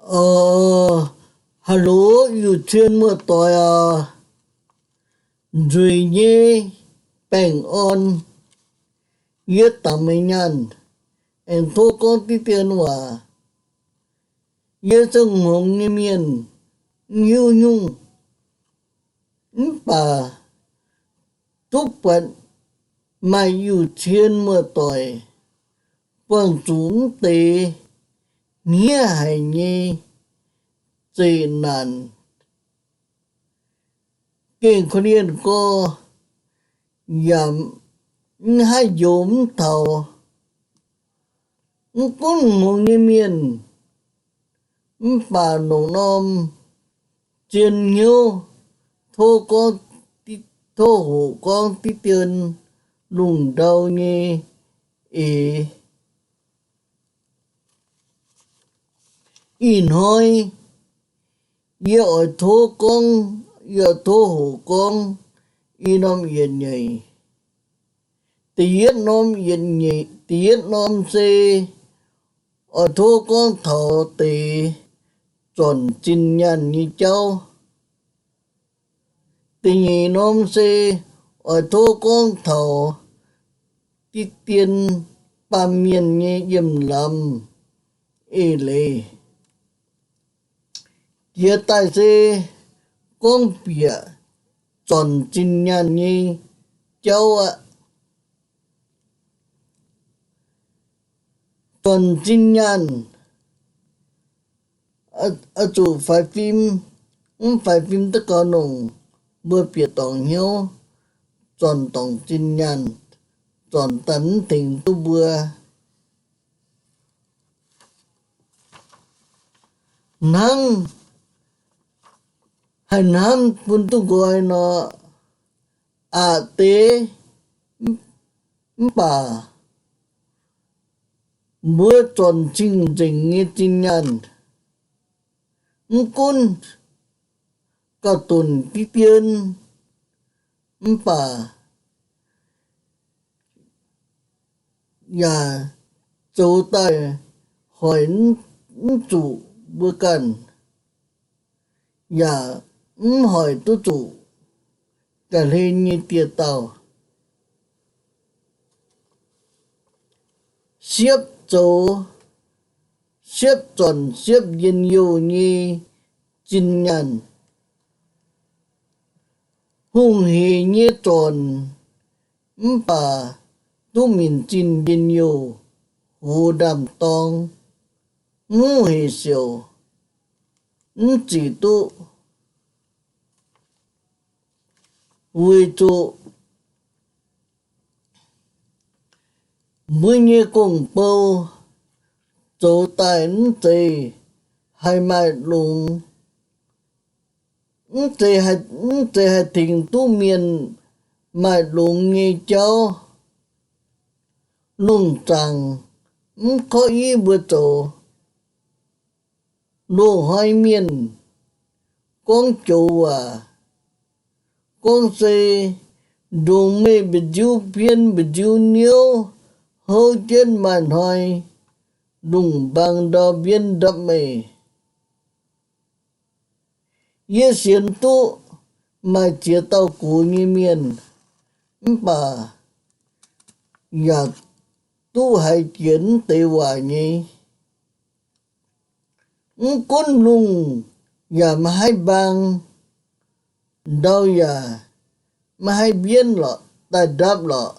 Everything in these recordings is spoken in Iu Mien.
Hello, yiuc cien muoz-doic aac, nzueic nyei baengh orn. Yie dangc meih nyaanh, aengx tov gorngv diqv dien waac. Yie se hngongx nyei mienh, mv hiuv nyungc, mv baac duqv buatc maaih yiuc cien muoz-doic buangh zuqc mv deix hniev haic nyei zeqc naanc, gengh korv-lienh gorx, yaac mv haih njoux mv taux. Mv gunv hngongx nyei mienh, mv baac longc norm zien hnyouv tov gorngv, tov hoqc gorngv diqv dien lungh ndau nyei eix. Ih hnoi yie oix tov gorngv, yie oix tov hoqc gorngv i norm yietc nyeic. Da'yietv norm yietc nyeic, da'yietv norm se oix tov gorngv taux deix zornc zinh nyaanh nyei jauv. Da'nyeic norm se oix tov gorngv taux diqv dien baamh mienh nyei yiem lamz eix leiz. Jiex daaih se gorngv bieqc zornc zinh nyaanh nyei jauv aqv. Zornc zinh nyaanh oix zuqc faix fim, mv faix fim duqv gaux longc, mbuo bieqc dorngc hnyouv zornc dorngc zinh nyaanh, zornc daaih mv tengx duqv mbuo. Hnangv, haih hnamv bun duqv nqoi nor, aqc deix, mv baac mbuo zornc cing-nzengc nyei zinh nyaanh, mv gunv gauh dunc diqv dien, mv baac yaac zoux daaih hoic mv zuqc mbuo ganh, yaac mv hoic duqv zuqc ga'hlen nyei dieh dauh. Siepv zoux, siepv zornc siepv njien-youh nyei zinh nyaanh, hungh heic nyei zornc, mv baac duqv minc zinh njien-youh, hoz ndaam-dorng, mv hec siouc, mv zic duqv, weic zuqc mbuo nyei gong-bou zoux daaih mv zeiz haih maaih longx, mv zeiz haih, mv zeiz haih tengx duqv mienh maaih longx nyei jauv. Lungh zaangc mv korv-iv mbuo zoux. Loz-hnoi mienh gorngv joux waac, gorngv se ndongc meih mba'nziu pien mba'nziu niouv, houv jienv maaih hnoi lungh mbaang ndau mbienv ndapv meih. Yie sienx duqv maaih ziex dauh gox nyei mienh, mv baac yaac duqv haiz jiex mv deix waac nyei. Mv gunv lungh yaac maiv haih mbaang, ndau yaac maiv haih mbienv lorqc, daaih ndapv lorqc.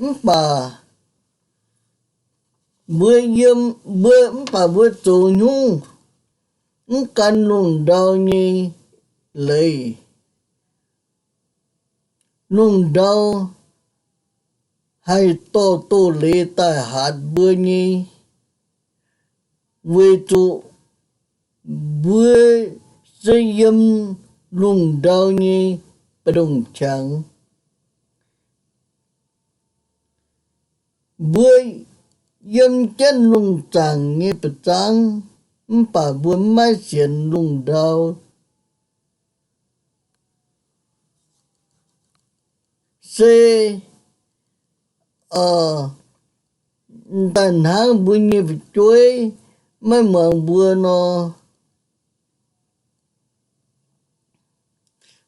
Mv baac mbuo yiem, mbuo, mv baac mbuo zoux nyungc mv gan lungh ndau nyei leiz. Lungh ndau haih dorh doz-leiz daaih hatc mbuo nyei, weic zuqc mbuo se yiem lungh ndau nyei mbu'ndongx qangx. Mbuo yiem jienv lungh zaangc nyei mba'zangv, mv baac mbuo maiv sienx lungh ndau. Se, aa, daaih hnangv mbuo nyei fu'jueiv maiv muangx mbuo nor.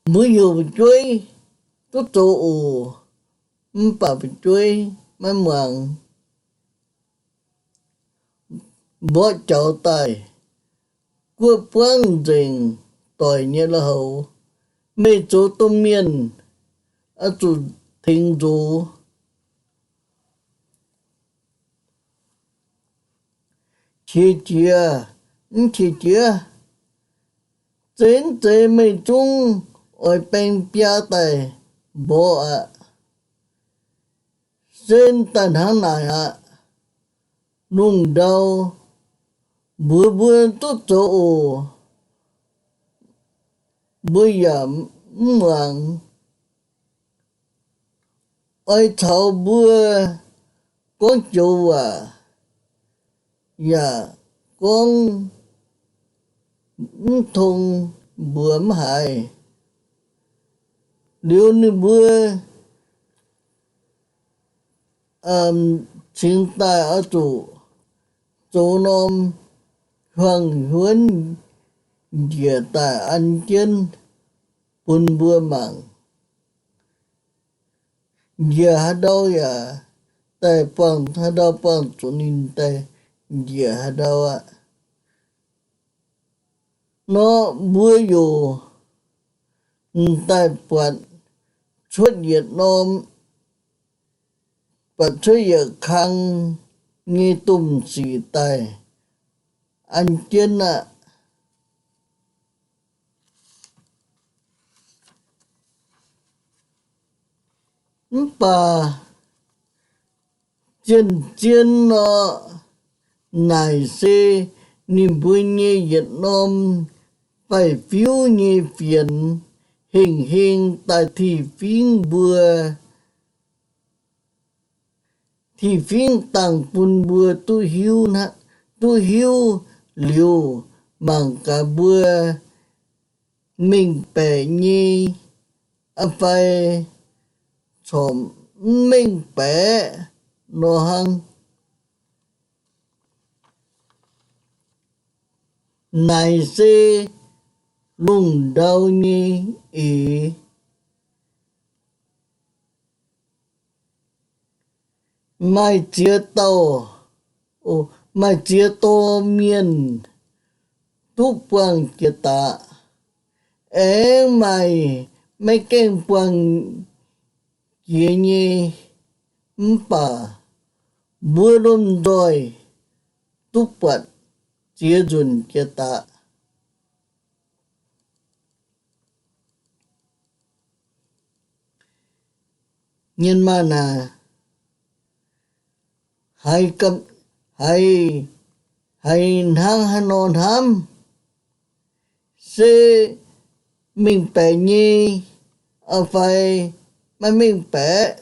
Mbuo heuc fu'jueiv duqv zoux oc, mv baac fu'jueiv maiv muangx. Mborqv jaux daaih, guoqv buangv nzengc doic nyei lui-houx. Meih zoux domh mienh oix zuqc tengx nzox. Qiex jiez, mv qiex jiez, zeiz mv zeiz meih zungv oix baeng biaa daaih mborqv aqv. Se daaih hnangv naaic aqv. Lungh ndau mbuox mbuo duqv zoux oc, mbuo yaac mv muangx. Oix caux mbuo gorngv joux waac yaac gorngv mv tong mbuox mv haiz. Liuz ninh mbuo cingx daaih oix zuqc zoux norm hiuang-hiuonv njiec daaih an jienv bun mbuo mangc. Njiec haaix ndau yaac daaih buangh haaix ndau, buangh zuqc ninh daaih njiec haaix ndau aqv. Nor mbuo yaac m'daaih buatc cuotv yietc norm, buatc cuotv yietc kang nyei domh sic daaih an jienv aqv. Mv baac zien-zien nor, naaic se ninh mbuo nyei yietc norm faix-fiuv nyei fienx hengh heng daaih tih fingv mbuo, tih fingv dangh bun mbuo duqv hiuv, duqv hiuv liuz, mangc gaax mbuo mengh baeqc nyei fai corc mv mengh baeqc nor hnangv. Naaic se lungh ndau nyei eix. Maaih ziex dauh, maaih ziex dorh mienh duqv buangh jiex daaih, aengx maaih maiv gaengh buangh jiex nyei. Mv baac mbuo lomh nzoih duqv buatc ziex nzunc jiex daaih. Nyen maah naaic, haiz, haiz hnangv haaix nor hnamv, se mengh baeqc nyei fai maiv mengh baeqc?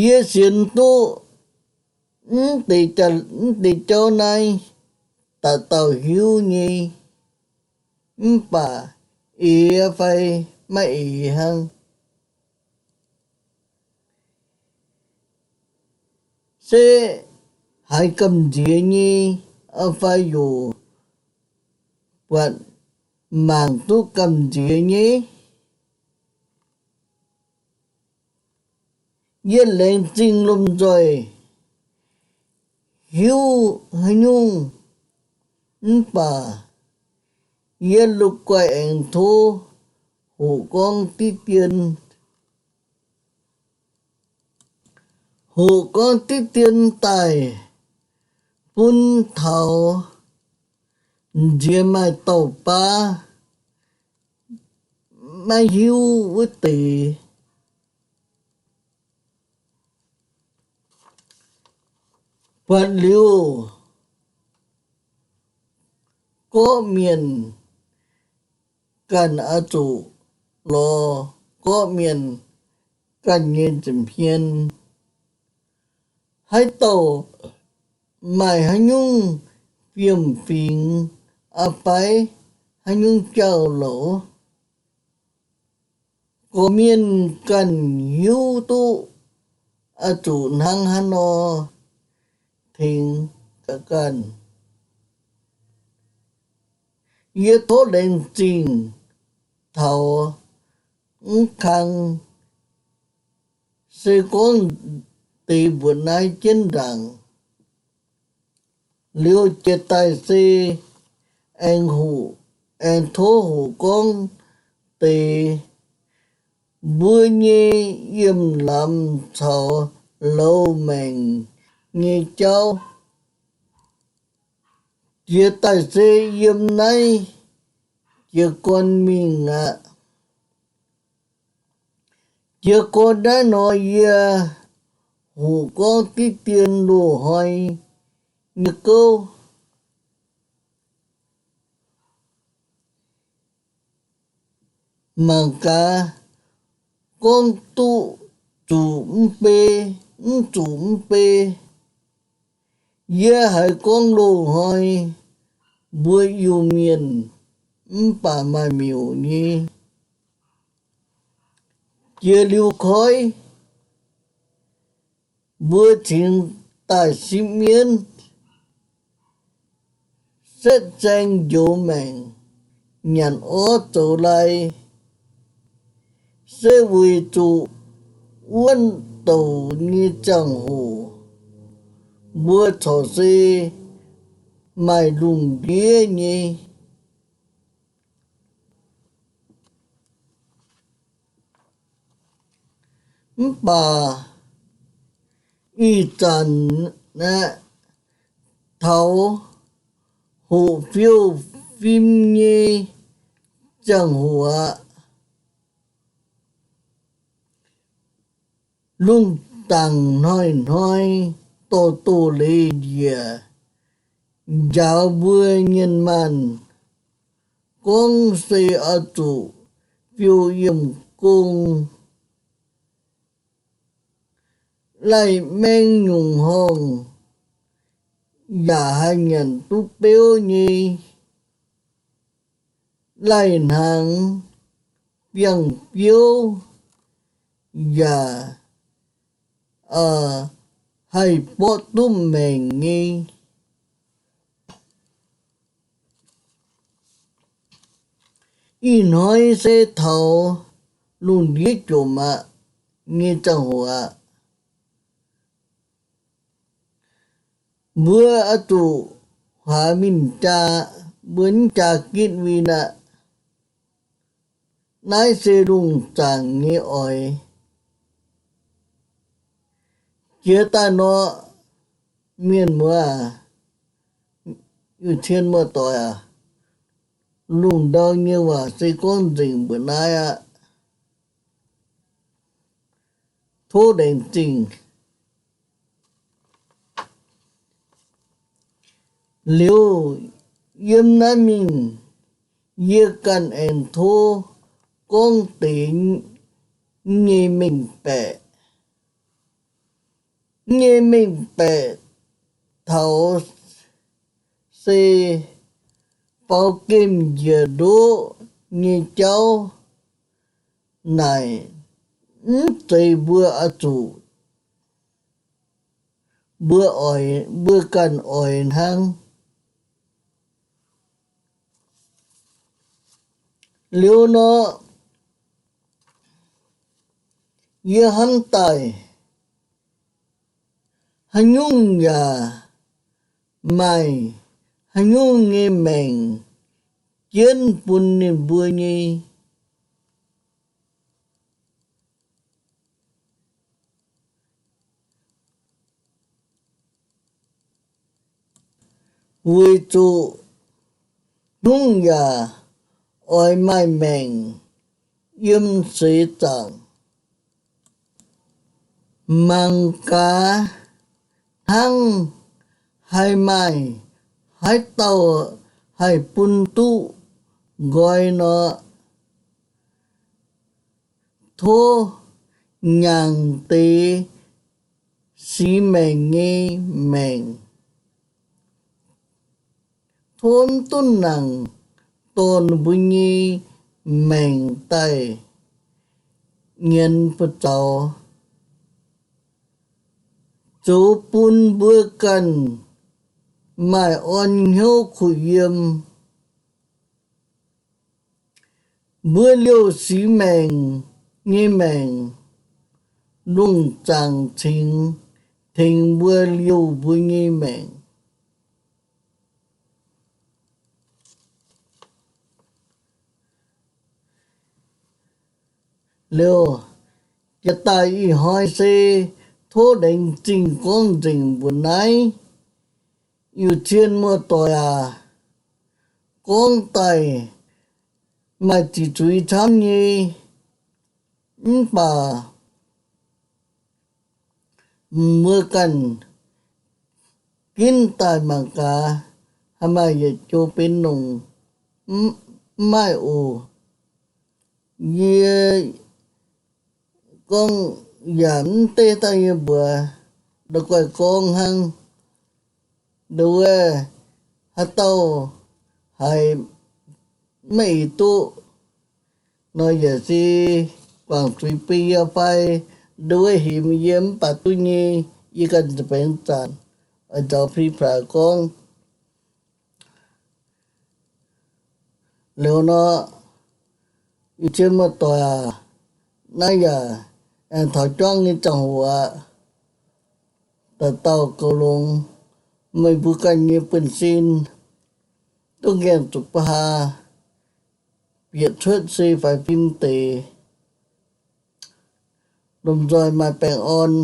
Yie sienx duqv mv deix jauv naaiv dauh dauh hiuv nyei, mv baac eix fai maiv eix hnangv. Se haiz gamh nziex nyei fai yaac buatc mangc duqv gamh nziex nyei? Yie laengz zingh lomh nzoih hiuv haaix nyungc, mv baac yie la'guaih aengx tov hoqc gorngv diqv dien, hoqc gorngv diqv dien daaih bun taux nziex maaih dauh baav maiv hiuv wuov deix. Buatc liuz, gorqv-mienh ganh oix zuqc lorz gorqv-mienh ganh nyei nza'hmien. Haaix dauh maaih haaix nyungc fiem-fingx fai haaix nyungc jauv-louc, gorqv-mienh ganh hiuv duqv oix zuqc hnangv haaix nor tengx ga'ganh. Yie tov laengz zingh taux mv kang se gorngv deix mbuoqc naaiv jienv ndaangc. Liuz jiex daaih se aengx hoqc, aengx tov hoqc gorngv deix mbuo nyei yiem lamz caux loz maengc nyei jauv. Jiex daaih se yiem naaiv jiez gorn mingh aqv. Jiez gorn naaiv nor yie hoqc gorngv diqv dien loz-hnoi nyei gouv. Mangc gaax, gorngv duqv zuqc mv bei, mv zuqc mv bei. Yie haiz gorngv loz-hnoi mbuo Iu-Mienh mv baac maaih miuc nyei. Jiex liuz koiv, mbuo cingx daaih sipv mienv, setv zaeng njoux maengc, nyanc orv zoux lai, se weic zuqc wuov douc nyei ziangh hoc mbuo corc se maaih lungh ndiev nyei. Mv baac ih zanc aeqv, taux hoqc fiou fim nyei ziangh hoc aqv. Lungh zaangc hnoi-hnoi dorh doz-leiz njiec njaaux mbuo nyienh maanh gorngv se oix zuqc fiou yiemh gong, laih maeng nyungc horngh yaac haih nyanc duqv beuv nyei, laih hnaangx biangh biouv yaac haih borqv duqv maengc nyei. Ih hnoi se taux lungh ndiev jomc aqv nyei ziangh hoc aqv. Mbuo oix zuqc huaax mingh jaa, mbuo mv jaa gitv win aqv. Naaiv se lungh zaangc nyei oix. Jiex daaih nor, mienh muoz, Iu-Cien muoz-doic aac, lungh ndau nyei waac se gorngv nzengc mbuoqc naaiv aqv. Tov laengz zingh. Liuz yiem naaiv mingh, yie ganh aengx tov gorngv deix nyei mengh baeqc. Nyei mengh baeqc taux se faaux gemh njiec ndoqv nyei jauv naaic, mv zeiz mbuo oix zuqc, mbuo oix, mbuo ganh oix hnangv. Liuz nor, yie hnamv daaih haaix nyungc yaac maaih haaix nyungc nyei maengc jienv bun ninh mbuo nyei. Weic zuqc haaix nyungc yaac oix maaih maengc yiem seix zaangc. Mangc gaax hnangv haih maaih haaix dauh haih bun duqv nqoi nor, tov nyaangc deix six maengc nyei maengc. Tov mv duqv nangc dorh mbuo nyei maengc daaih nyienz buoz-zaux. zoux bun mbuo ganh maaih orn hnyouv kuh yiem. Mbuo liouh sic maengc nyei maengc, lungh zaangc cingx tengx mbuo liouh mbuo nyei maengc. Liuz, jiex daaih ih hnoi se tov laengz zingh gorngv nzengc mbuox naaiv. Yiu cien muoz-doic aac, gorngv daaih maaih ziqc zuiz camv nyei, mv baac mbuo ganh ginv daaih mangc gaax, haih maaih yietc joux benx longc mv maaih oc. Yie gorngv yaac mv deix daaih yie mbuox la'guaih gorngv hnangv. Nduov, haaix dauh haiz maiv eix duqv nor, yaac se guangc zuiz bun yie fai nduov hemx yie mv baac duqv nyei, yie ganh nza'baengx zanc oix nzaaux pli plaac gorngv. Liuz nor, yiu cien muoz-doic aac, naaiv yaac aengx taux juangv nyei ziangh hoc aqv. Daaih dauh goux longx, meih mbuo ganh nyei buonv-sin duqv ngaengc zuqc ba'haa, bieqc cuotv se faix fim deix, lomh nzoih maaih baengh orn.